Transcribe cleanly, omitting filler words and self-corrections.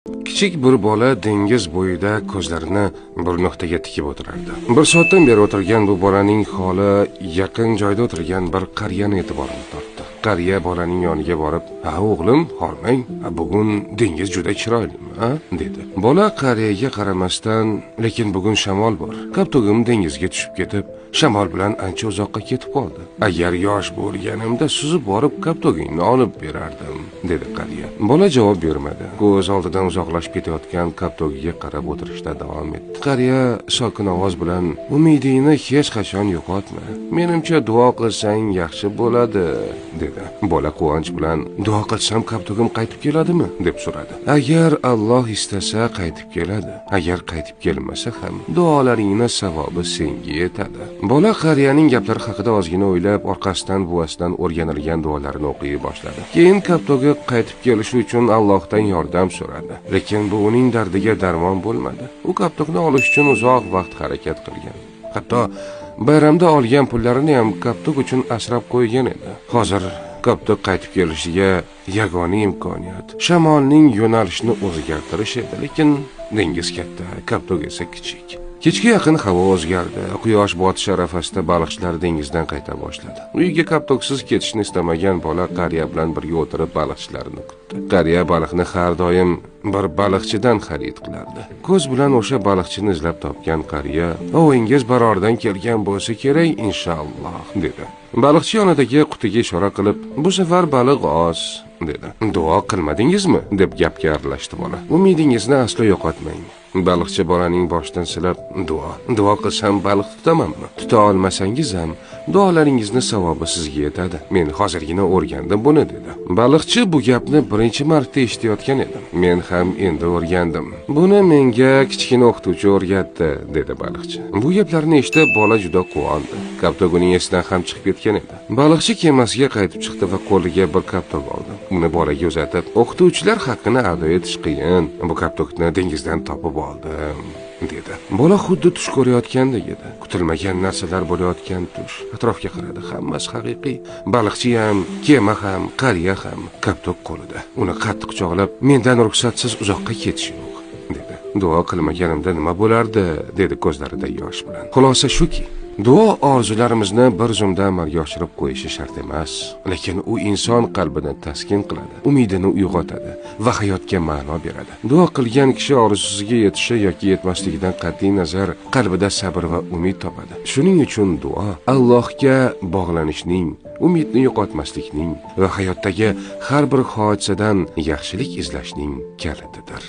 Kichik bir bola dengiz bo'yida ko'zlarini bir nuqtaga tikib o'tirardi. Bir soatdan beri o'tirgan bu bolaning holi yaqin joyda o'tirgan bir qariyani e'tiborini tortdi. Qariya bolaning yoniga borib, "Ha o'g'lim, hormang, bugun dengiz juda chiroylimi, a?" dedi. Bola qariyaga qaramasdan, "Lekin bugun shamol bor. Koptogim dengizga tushib ketib, shamol bilan ancha uzoqqa ketib qoldi. Agar yosh bo'lganimda suzib borib koptogingni olib berardim", dedi qariya. Bola javob bermadi. Ko'z oldidan uzoqlashib ketayotgan koptogiga qarab o'tirishda davom etdi. Qariya sokin ovoz bilan, "Umidingni hech qachon yo'qotma. Menimcha duo qilsang yaxshi bo'ladi", dedi. Bola quvonch bilan, "Duo qilsam koptogim qaytib keladimi?" deb so'radi. "Agar Alloh istasa qaytib keladi. Agar qaytib kelmasa ham duolaringni savobi senga yetadi." Bola qariyaning gaplari haqida ozgina o'ylab, orqasidan buvasidan o'rganilgan duolarini o'qiy boshladi. Keyin koptogi qaytib kelishi uchun Allohdan yordam so'radi. Lekin bu uning dardiga darmon bo'lmadi. U koptokni olish uchun uzoq vaqt harakat qilgan. Hatto bayramda olgan pullarini ham koptok uchun asrab qo'ygan edi. Hozir koptok qaytib kelishiga yagona imkoniyat shamolning yo'nalishini o'zgartirish edi, lekin dengiz katta, koptok esa kichik. Kechga yaqin havo o'zgardi. Quyosh botish arafasida baliqchilar dengizdan qayta boshladi. Uyga koptoksiz ketishni istamagan bola qariya bilan birga o'tirib baliqchilarni kutdi. Qariya baliqni har doim bir baliqchidan xarid qilardi. Ko'z bilan o'sha baliqchini izlab topgan qariya, "Ovingiz barordan kelgan bo'lsa kerak, inshaalloh", dedi. Baliqchi yonidagi qutiga ishora qilib, "Bu safar baliq oz", dedi. "Duo qilmadingizmi?" deb gapga aralashdi bola. "Umidingizni aslo yo'qotmang." Baliqchi bolaning boshidan silab, "Duo qilsam baliq tutamanmi? Tuta olmasangiz ham duolaringizni savobi sizga yetadi. Men hozirgina o'rgandim buni", dedi. Baliqchi bu gapni birinchi marta eshitayotgan edi. "Men ham endi o'rgandim. Buni menga kichkina o'qituvchi o'rgatdi", dedi baliqchi. Bu gaplarni eshitib bola juda quvondi. Koptok uning esidan ham chiqib ketgan edi. Baliqchi kemasiga qaytib chiqdi va qo'liga bir koptok oldi. Uni bolaga uzatib, "O'qituvchilar haqqini ado etish qiyin. Bu koptokni dengizdan topib oldim", dedi. Bola xuddi tush ko'rayotgandek edi. Kutilmagan narsalar bo'layotgan tush. Atrofga qaradi, hammasi haqiqiy. Baliqchi ham, kema ham, qariya ham, koptok qo'lida. Uni qattiq quchoqlab, "Mendan ruxsatsiz uzoqqa ketish yo'q", dedi. "Duo qilmaganimda nima bo'lardi?" dedi ko'zlarida yosh bilan. Xulosa shuki, duo orzularimizni bir zumda amalga oshirib qo'yishi shart emas, lekin u inson qalbini taskin qiladi, umidini uyg'otadi va hayotga ma'no beradi. Duo qilgan kishi orzusiga yetishi yoki yetmasligidan qat'iy nazar qalbida sabr va umid topadi. Shuning uchun duo Allohga bog'lanishning, umidni yo'qotmaslikning va hayotdagi har bir hodisadan yaxshilik izlashning kalitidir.